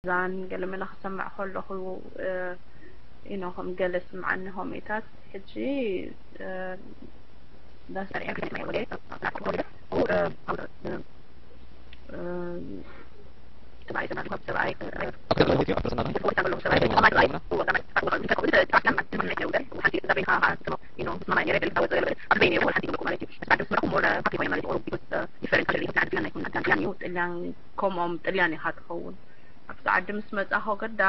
ዛን ገለ መለ ክሰምዕ ከለኹ ኢኖ ከም ገለ ስምዓኒ ኮሜታት ሕጂ ዳስ ጥልያን ከምኦም ጥልያን ኢኻ ትኸውን። ኣብዚ ዓዲ ምስ መጻኹ ግዳ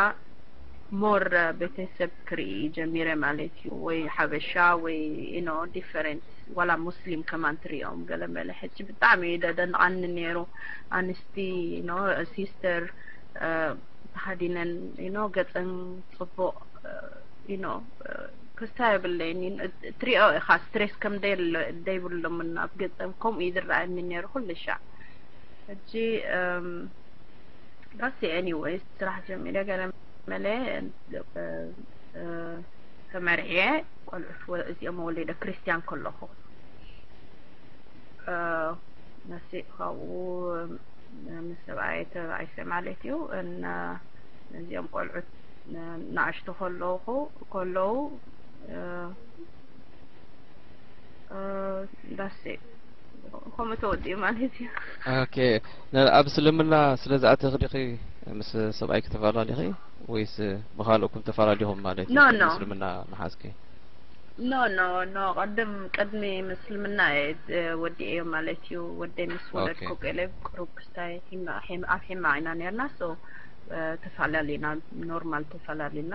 ሞር ቤተሰብ ክርኢ ጀሚረ ማለት እዩ። ወይ ሓበሻ ወይ ኢኖ ዲፈረንት ዋላ ሙስሊም ከማን ትሪኦም ገለ መለ። ሕጂ ብጣዕሚ እዩ ደደንቓኒ ነይሩ። ኣንስቲ ኢኖ ሲስተር ተኸዲነን ኢኖ ገጸን ጽቡቕ ኢኖ ክስታ የብለይን። ትሪኦ ኢኻ ስትሬስ ከም ደይብሎም ኣብ ገጸም ከምኡ እዩ ዝረኣየኒ ነይሩ ኩሉ ሻዕ። ሕጂ ዳስ ኤኒወይስ ስራሕ ጀሚረ ገለ መለ ተመርዕየ ቆልዑት እዚኦም ወሊደ ክርስቲያን ከለኹ መሲእ ካብኡ ምስ ሰብኣየ ተባኢሰ ማለት እዩ። እና ነዚኦም ቆልዑት ንኣሽቱ ከለኹ ከለዉ ዳሴ ከምኡ ተወዲኡ ማለት እዩ። ኦኬ። ኣብ እስልምና ስለ ዝኣተኺ ዲኺ ምስ ሰብኣይኪ ተፈላለኺ ወይስ ብኻልኦኩም ተፈላለኹም ማለት እዩ? ኖ፣ ኖ። እስልምና መሓዝኪ? ኖ ኖ ኖ ቅድም ቅድሚ ምስልምና እየ ወዲኤዮ ማለት እዩ። ወደይ ምስ ወለድኩ ገለ ቅሩብ ክስታይ ኣብ ሒማ ኢና ነርና። ሶ ተፈላለና፣ ኖርማል ተፈላለና።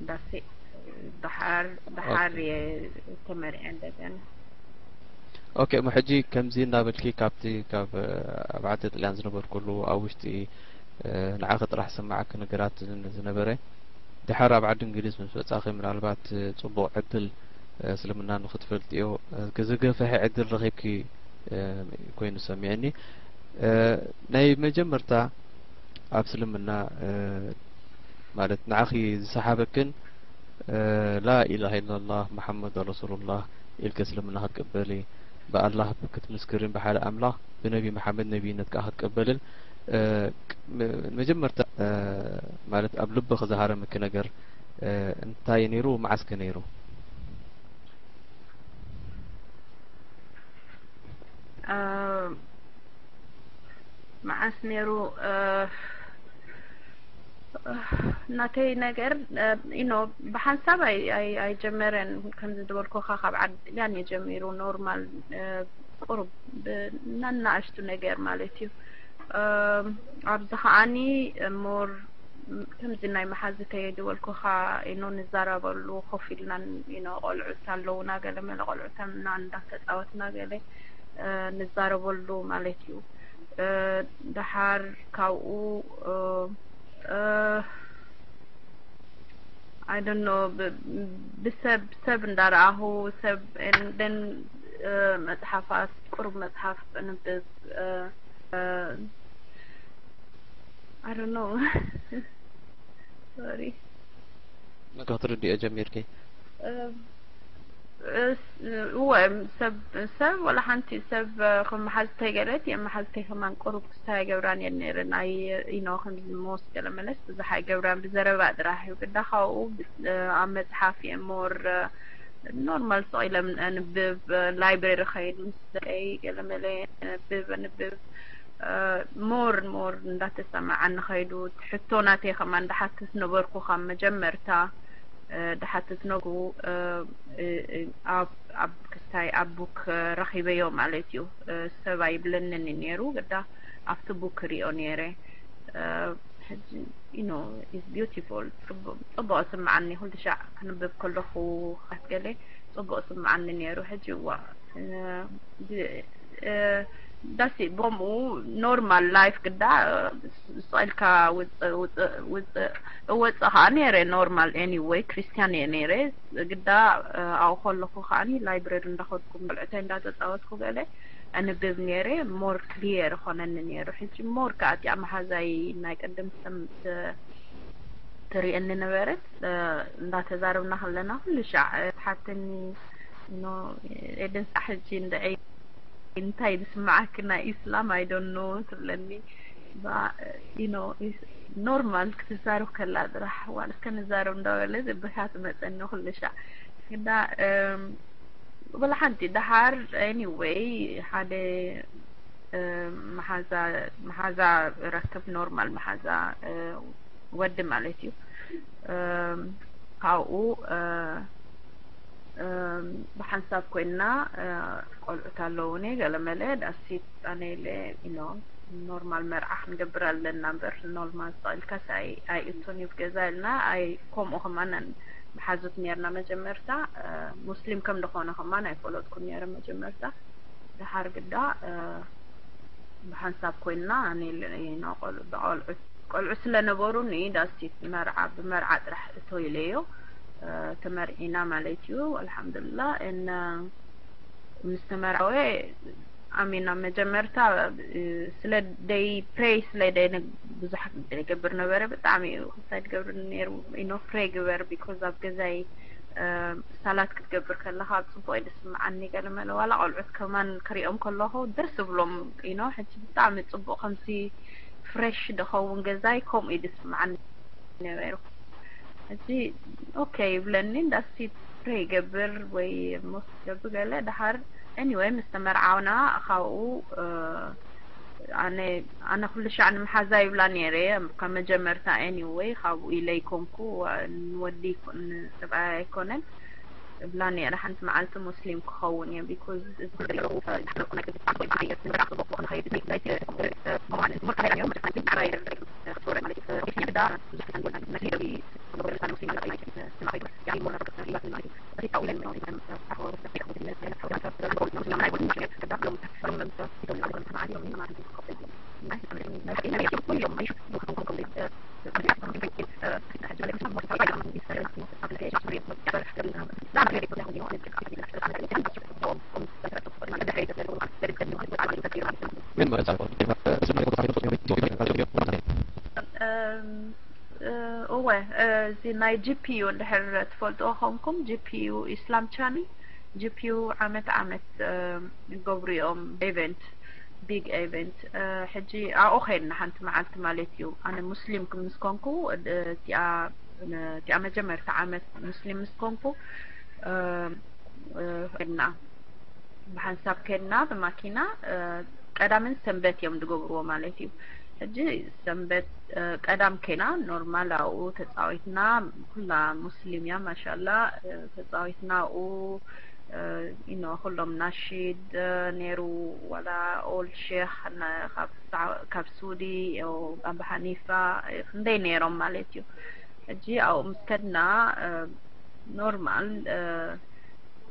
ዳሴ ደሓር ደሓር እየ ተመርዐ እንደገና። ኦኬ። እሞ ሕጂ ከምዚ እናበልኪ ካብቲ ካብ ኣብ ዓዲ ጥልያን ዝነበርኩሉ ኣብ ውሽጢ ንዓኺ ጥራሕ ዝስምዓኪ ነገራት ዝነበረ ድሓር ኣብ ዓዲ እንግሊዝ ምስ መጻኺ ምናልባት ጽቡቕ ዕድል እስልምና ንኽትፈልጥዮ ዝገፈሐ ዕድል ረኺብኪ ኮይኑ ሰሚዐኒ። ናይ መጀመርታ ኣብ እስልምና ማለት ንዓኺ ዝሰሓበክን ላኢላሃ ኢላላህ መሓመድ ረሱሉላህ ኢልኪ እስልምና ክትቅበሊ ብኣላህ ክትምስክርን ብሓደ ኣምላኽ ብነቢ መሓመድ ነቢይነት ከዓ ክትቅበልን መጀመርታ ማለት ኣብ ልብኺ ዝሃረመኪ ነገር እንታይ ነይሩ? መዓስከ ነይሩ? መዓስ ነይሩ? ናተይ ነገር ኢኖ ብሓንሳብ ኣይጀመረን። ከምዚ ዝበልኩኻ ካብ ዓዲ ጥልያን እየ ጀሚሩ። ኖርማል ቁሩብ ብናናእሽቱ ነገር ማለት እዩ። ኣብዚ ከዓኒ ሞር ከምዚ ናይ መሓዝተይ ዝበልኩኻ ኢኖ ንዛረበሉ ኮፍ ኢልና ኢኖ ቆልዑት ኣለውና ገለ መለ ቆልዑትና እንዳተፃወትና ገለ ንዛረበሉ ማለት እዩ። ደሓር ካብኡ I don't know ብሰብ ሰብ እንዳረኣኹ ሰብ then መፅሓፋት ቁሩብ መፅሓፍ ንብብ I don't know sorry ክትርድኦ ጀሚርኪ? እወ ሰብ ሰብ ወላ ሓንቲ ሰብ ከም መሓዝተይ ገለት እየ መሓዝተይ ከማን ቁሩብ ክስታይ ገብራን እየን ነይረን። ኣይ ኢኖ ከምዚ ሞስ ገለ መለስ ብዙሕ ኣይገብራን ብዘረባ ጥራሕ እዩ። ግዳ ካብኡ ኣብ መፅሓፍ እየ ሞር ኖርማል ስቕ ኢለ ኣንብብ፣ ላይብረሪ ከይድ ምስ ደቀይ ገለ መለ ኣንብብ ኣንብብ ሞር ሞር እንዳተሰማዓኒ ከይዱ። ሕቶ ናተይ ከማን ድሓትት ነበርኩ ካብ መጀመርታ ድሓትት ነጉ ኣብ ክስታይ ኣብ ቡክ ረኺበዮ ማለት እዩ። ሰብ ኣይብለንን ነይሩ ግዳ ኣብቲ ቡክ ሪኦ ነይረ። ሕጂ you know it's beautiful ጽቡቕ ስምዓኒ ኩሉ ሻዕ ክንብብ ከለኹ ካትገለ ጽቡቕ ስምዓኒ ነይሩ። ሕጂ እዋ ዳሲ ቦምኡ ኖርማል ላይፍ ግዳ ስቕ ኢልካ ውፅእ ውፅእ ውፅእ እወፅእ ከዓ ነይረ። ኖርማል ኤኒወይ ክርስቲያን እየ ነይረ። ግዳ ኣብኡ ከለኹ ከዓኒ ላይብረሪ እንዳኸድኩ ብልዕተይ እንዳተፃወትኩ ገለ ኣንብብ ነይረ። ሞር ክሊየር ኾነኒ ነይሩ። ሕጂ ሞር ከዓ እቲኣ መሓዛይ ናይ ቅድም ትርእየኒ ነበረት እንዳተዛረብና ከለና ኩሉ ሻዕ ትሓተኒ ኖ ኤደን ሳዕ ሕጂ እንድዒ እንታይ ዝስምዓኪ ናይ ኢስላም I don't know ትብለኒ። you know, normal ክትዛረብ ከላ ጥራሕ ዋላ እስከ ንዛረብ እንዳበለ ዝብካ ትመፀኒ ኩሉ ሻዕ ግዳ። ወላ ሓንቲ ደሓር anyway ሓደ መሓዛ መሓዛ ረክብ፣ ኖርማል መሓዛ ወዲ ማለት እዩ። ካብኡ ብሓንሳብ ኮይና ቆልዑት ኣለውኒ ገለመለ ዳሲት ኣነለ ኢኖ ኖርማል መርዓ ክንገብር ኣለና እምበር ኖርማል ስቕ ኢልካስ ኣይእቱን እዩ ገዛ ኢልና። ኣይ ከምኡ ከማን መሓዙት ነርና መጀመርታ። ሙስሊም ከም ዝኾነ ከማን ኣይፈለጥኩን ነረ መጀመርታ። ደሓር ግዳ ብሓንሳብ ኮይንና ኣነ ቆልዑ ብቆልዑ ቆልዑ ስለነበሩኒ ዳስቲት መርዓ ብመርዓ ጥራሕ እቶ ኢለዮ። ተመርዒና ማለት እዩ። ኣልሓምዱላ እነ ምስ ተመርዓወ ኣሚና መጀመርታ ስለ ደይ ፕሬይ ስለ ደይ ብዙሕ ገብር ነበረ። ብጣዕሚ እዩ ክሳይ ትገብር ነሩ ኢኖ ፕሬይ ግበር ቢኮዝ ኣብ ገዛይ ሳላት ክትገብር ከለካ ኣብ ጽቡቅ እዩ ዝስምዓኒ። ገለመለ ዋላ ቆልዑት ከማን ክሪኦም ከለኹ ደስ ዝብሎም ኢኖ ሕጂ ብጣዕሚ ጽቡቅ ከምዚ ፍሬሽ ደኸውን ገዛይ ከምኡ እዩ ዝስምዓኒ ነበሩ። ሕጂ ኦኬ ይብለኒ እንዳሲ ፕሬይ ይገብር ወይ ሞስ ገብር ገለ ደሓር anyway ምስ ተመርዓውና ካብኡ ኣነ ኣነ ኩሉ ሻዕ ንምሓዛ ይብላ ነይረ ካብ መጀመርታ። Anyway ካብኡ ኢለ ይኮንኩ ንወዲ ንሰብኣይ ኣይኮነን እብላ ነይረ። ሓንቲ መዓልቲ ሙስሊም ክኸውን እየ because እወ፣ እዚ ናይ ጂፒዩ እንድሕር ትፈልጥዎ ኮንኩም ጂፒዩ ኢስላም ቻኒ ጂፒዩ ዓመት ዓመት ይገብሩ እዮም ኤቨንት ቢግ ኤቨንት። ሕጂ ኣብኡ ኸይድና ሓንቲ መዓልቲ ማለት እዩ። ኣነ ሙስሊም ምስ ኮንኩ እቲኣ እቲኣ መጀመርታ ዓመት ሙስሊም ምስ ኮንኩ ኸይድና ብሓንሳብ ከድና ብማኪና ቀዳምን ሰንበት እዮም ዝገብርዎ ማለት እዩ። ሕጂ ሰንበት ቀዳም ከና ኖርማል ኣብኡ ተፃዊትና ኩላ ሙስሊም እያ ማሻላ ተፃዊትና ኣብኡ ኢኖ ኩሎም ናሺድ ነይሩ ዋላ ኦል ሼክ ካብ ስዲ ኣባ ሓኒፋ ክንደይ ነይሮም ማለት እዩ። ሕጂ ኣብኡ ምስ ከድና ኖርማል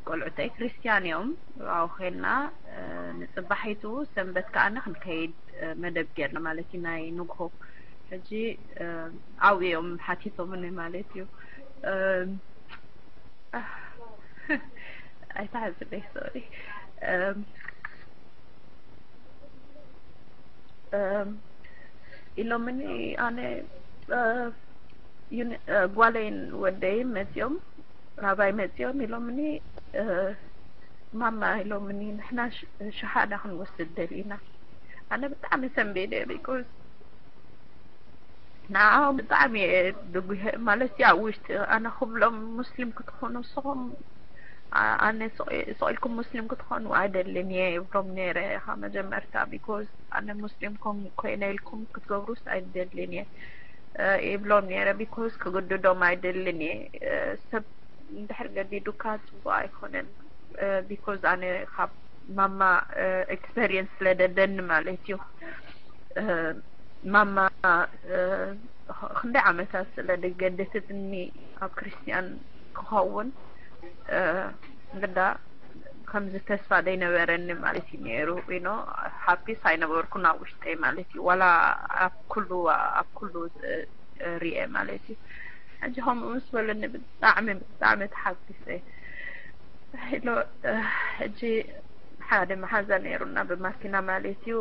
ቆልዑተይ ክርስትያን እዮም። ኣብኡ ኮይና ንፅባሒቱ ሰንበት ከዓኒ ክንከይድ መደብ ጌርና ማለት እዩ ናይ ንግሆ። ሕጂ ኣብኡ እዮም ሓቲቶምኒ ማለት እዩ። ኣይተሓዝለይ ሶሪ። ኢሎምኒ ኣነ ጓለይን ወደይን መፂኦም ናባይ መፂኦም ኢሎምኒ ማማ ኢሎምኒ ንሕና ሸሃዳ ክንወስድ ደሊና። ኣነ ብጣዕሚ ሰንቢደ because ንዓኦም ብጣዕሚ እየ ድጉሀ ማለት እያ ውሽጢ ኣነ ክብሎም ሙስሊም ክትኾኑ ንስኹም ኣነ ስቕ ኢልኩም ሙስሊም ክትኾኑ ኣይደልን እየ ይብሎም ነይረ ካብ መጀመርታ because ኣነ ሙስሊም ኮይነ ኢልኩም ክትገብሩስ ኣይደልን እየ ይብሎም ነይረ because ክግድዶም ኣይደልን እየ ሰብ እንድሕር ገዲዱካ ፅቡቅ ኣይኮነን because ኣነ ካብ ማማ experience ስለ ደደኒ ማለት እዩ ማማ ክንደይ ዓመታት ስለ ደገደትትኒ ኣብ ክርስትያን ክኸውን ግዳ ከምዚ ተስፋ ዘይነበረኒ ማለት እዩ ነይሩ ኢኖ ሓፒስ ኣይነበርኩን ኣብ ውሽጠይ ማለት እዩ ዋላ ኣብ ኩሉ ኣብ ኩሉ ሪኤ ማለት እዩ ሕጂ ከምኡ ምስ በለኒ ብጣዕሚ ብጣዕሚ ተሓጒሰ ኢሎ ሕጂ ሓደ መሓዛ ነይሩና ብማኪና ማለት እዩ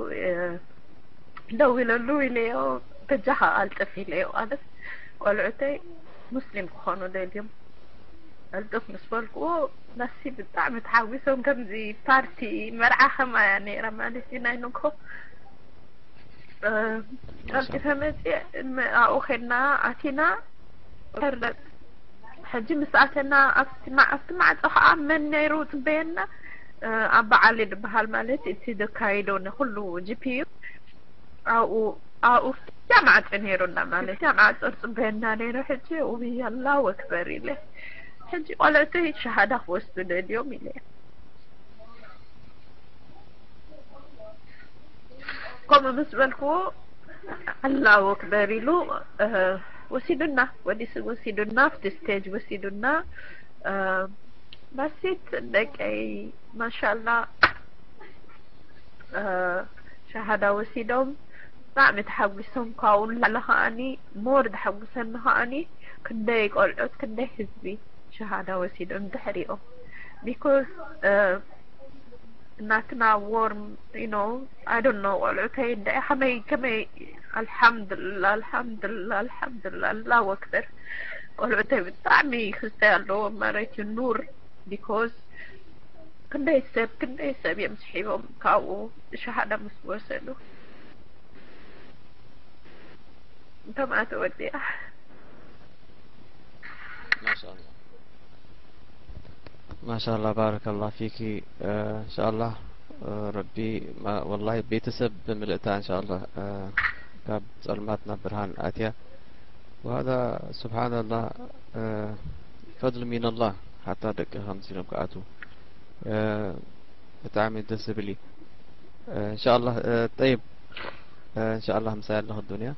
ደው ኢለሉ ኢለዮ በጃኻ ኣልጥፍ ኢለዮ ማለት ቆልዑተይ ሙስሊም ክኾኑ ደልዮም ኣልጥፍ ምስ በልክዎ ናሲ ብጣዕሚ ተሓጒሶም ከምዚ ፓርቲ መርዓ ከማያ ነይራ ማለት እዩ ናይ ንግሆ እ፣ ቀልጢፈ መፅየ። ም-፣ ኣብኡ ኸድና ኣቲና። ሕጂ ምስ ኣተና ኣብቲ ማ-፣ ኣብቲ ማዕፆ ኸዓ መን ነይሩ ፅበየና? እ፣ ኣባ ዓሊ ዝበሃል፣ ማለት እቲ ዘካይዶ ንኹሉ ጂ ፒ ዩ ኣብኡ፣ ኣብኡ ፍትያ ማዕፆ ነይሩና፣ ማለት ፍትያ ማዕፆ ፅበየና ነይሩ። ሕጂ ውይ ኣላሁ ኣክበር ኢለ፣ ሕጂ ቆልዑተይ ሸሃዳ ክወስዱ ደልዮም ኢለ። ከምኡ ምስ በልክዎ ኣላሁ ኣክበር ኢሉ፣ እ፣ ወሲዱና፣ ወዲሱ ወሲዱና፣ ኣብቲ ስቴጅ ወሲዱና። እ፣ ባሲት ደቀይ ማሻላ፣ እ፣ ሸሃዳ ወሲዶም ብጣዕሚ ተሓጒሶም። ካብኡ ንላዕሊ ከዓኒ ሞር ዘሐጉሰኒ ከዓኒ ክንደይ ቆልዑት፣ ክንደይ ህዝቢ ሸሃዳ ወሲዶም ድሕሪኦም። ቢኮዝ፣ እ፣ ናትና ዎርም፣ you know፣ I don't know፣ ቆልዑተይ እንደ ከመይ፣ ከመይ፣ ኣልሓምዱልላ፣ ኣልሓምዱልላ፣ ኣልሓምዱልላ፣ ኣላሁ ኣክበር። ቆልዑተይ ብጣዕሚ ክስታይ ኣለዎም ማለት እዩ፣ ኑር። ቢኮዝ ክንደይ ሰብ፣ ክንደይ ሰብ እዮም ስሒቦም ካብኡ ሸሃዳ ምስ ወሰዱ። እንተማእተ ወዲኣ። ማሻላ፣ ማሻላ፣ ባረከላ ፊኪ። እ፣ እንሻላ፣ እ፣ ረቢ ማ-፣ ወላሂ ቤተሰብ ብምልእታ እንሻላ፣ እ፣ ካብ ጸልማት ናብ ብርሃን ኣትያ። وهذا سبحان الله، እ፣ ፈድል ሚነላህ ሓታ ደቂ ከምዚ ኢሎም ክኣትዉ። እ፣ ብጣዕሚ ደስ ዝብል እዩ። እ፣ እንሻላ፣ እ፣ ጠይብ፣ እ፣ እንሻላ ምሳይ ኣለኹ ዱንያ።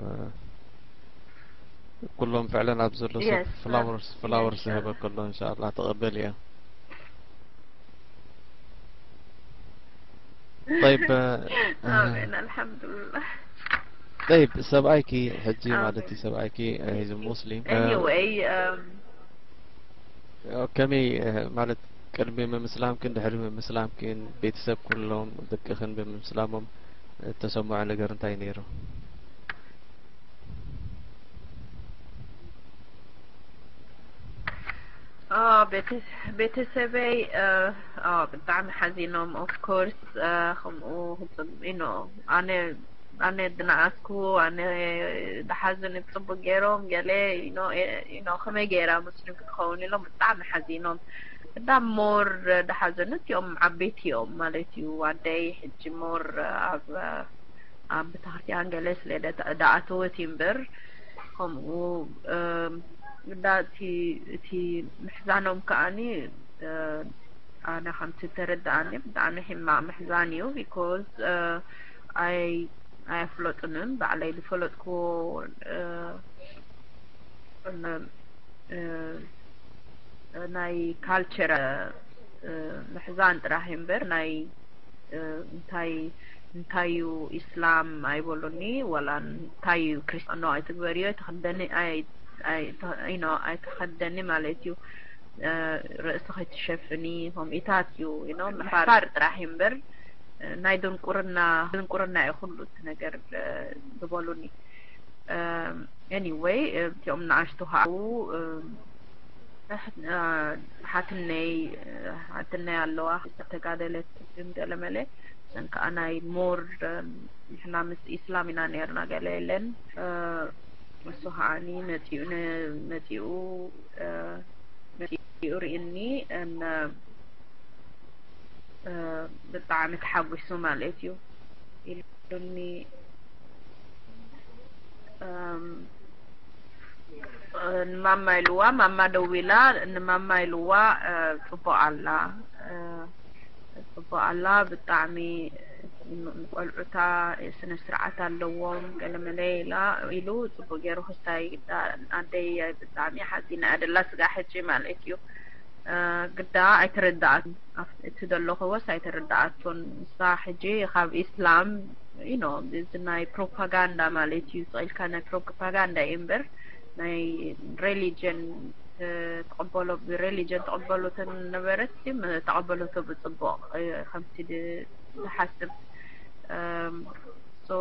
እ፣ ኩሎም ፍዕለን ኣብ ዘሎ ሰብ ፍላወርስ፣ ፍላወርስ ዝህበ ከሎ እንሻላ ተቐበል እያ። ጠይብ፣ ኣሜን፣ ኣልሓምዱሊላህ። ጠይብ፣ ሰብኣይኪ ሕጂ ማለት እዩ፣ ሰብኣይኪ፣ እ፣ ሂዝ ሙስሊም፣ እ፣ ኤኒወይ፣ እም፣ ከመይ፣ እ፣ ማለት ቅድሚ ምምስላምክን ድሕሪ ምምስላምክን ቤተሰብ ኩሎም ደቅኽን ብምምስላሞም እተሰምዖ ነገር እንታይ ነይሩ? ኦ፣ ቤተ-፣ ቤተሰበይ፣ እ፣ ኦ፣ ብጣዕሚ ሓዚኖም። ኦፍ ኮርስ፣ እ፣ ከምኡ ክጽብ-፣ you know፣ ኣነ፣ ኣነ ዝነኣስኩ፣ ኣነ ዝሓዘኑ ጽቡቅ ገይሮም፣ ገለ፣ you know፣ እ፣ you know፣ ከመይ ገይራ ሙስሊም ክትኸውን ኢሎም ብጣዕሚ ሓዚኖም። እንዳ ሞር ዝሓዘኑ እቲኦም ዓበይቲ እዮም ማለት እዩ። ኣደይ ሕጂ ሞር ኣብ፣ ኣብ ቤተክርስትያን ገለ ስለ ደ-፣ ደኣተወት እዩ እምበር፣ ከምኡ፣ እም፣ እንዳ እቲ፣ እቲ ምሕዛኖም ከኣኒ፣ እ፣ ኣነ ከምቲ ተረድኣኒ ብጣዕሚ ሕማቕ ምሕዛን እዩ። ቢኮዝ፣ እ፣ ኣይ-፣ ኣየፍለጡንን። ባዕለይ ዝፈለጥክዎ፣ እ፣ እ፣ እ፣ ናይ ካልቸር፣ እ፣ ምሕዛን ጥራሕ እዩ እምበር ናይ፣ እ፣ እንታይ፣ እንታይ እዩ ኢስላም ኣይበሉኒ፣ ወላ እንታይ እዩ ክርስትያኖ ኣይትግበርዮ፣ ኣይትኽደኒ፣ ኣይ-፣ ኣይ-፣ ተ-፣ you know፣ ኣይትኸደኒ ማለት እዩ። እ፣ ርእሲ ከይትሸፍኒ፣ ከምኢታት እዩ፣ you know፣ ምሕፋር ጥራሕ እዩ እምበር፣ እ፣ ናይ ድንቁርና፣ ድንቁርና እዩ ኩሉ እቲ ነገር፣ እ፣ ዝበሉኒ። እም፣ ኤኒወይ፣ እም፣ እቲኦም ንኣሽቱ ከዓ፣ እም፣ ኣሕ-፣ እ፣ ሓትነይ፣ እ፣ ሓትነይ ኣለዋ፣ ተጋደለት ግን ገለመለ፣ እዘን ከዓ ናይ ሞር፣ እም፣ ንሕና ምስ ኢስላም ኢና ነርና፣ ገለ የለን። እ፣ እሱ ከዓኒ መፂኡ ነ-፣ መፂኡ፣ እ፣ መፂኡ ርእኒ፣ እም፣ እ፣ ብጣዕሚ ተሓጒሱ ማለት እዩ ኢሉኒ። እም፣ እ፣ ንማማ ኢልዋ፣ ማማ ደዊላ፣ ንማማ ኢልዋ፣ እ፣ ጽቡቕ ኣላ፣ እ፣ ጽቡቕ ኣላ፣ ብጣዕሚ ቆልዑታ ስነ ስርዓት ኣለዎም፣ ገለመለ ኢላ ኢሉ ጽቡቕ ገይሩ ክስታይ፣ ኣደይ ብጣዕሚ ሓዚና እያ ደላ ስጋ ሕጂ ማለት እዩ። እ፣ ግዳ ኣይተረድኣትን። ኣብ-፣ እቲ ዘለኽዎስ ኣይተረድኣቶን። ንሳ ሕጂ ካብ ኢስላም፣ you know፣ እዚ ናይ ፕሮፓጋንዳ ማለት እዩ፣ ስቕ ኢልካ ናይ ፕሮፓጋንዳ እዩ እምበር፣ ናይ ሬሊጅን፣ እ፣ ትቕበሎ፣ ብሬሊጅን ትቕበሎ ተነበረት፣ ም-፣ ተቐበለቶ ብጽቡቕ፣ እ፣ ከምቲ ድ-፣ ዝሓስብ። እም፣ so፣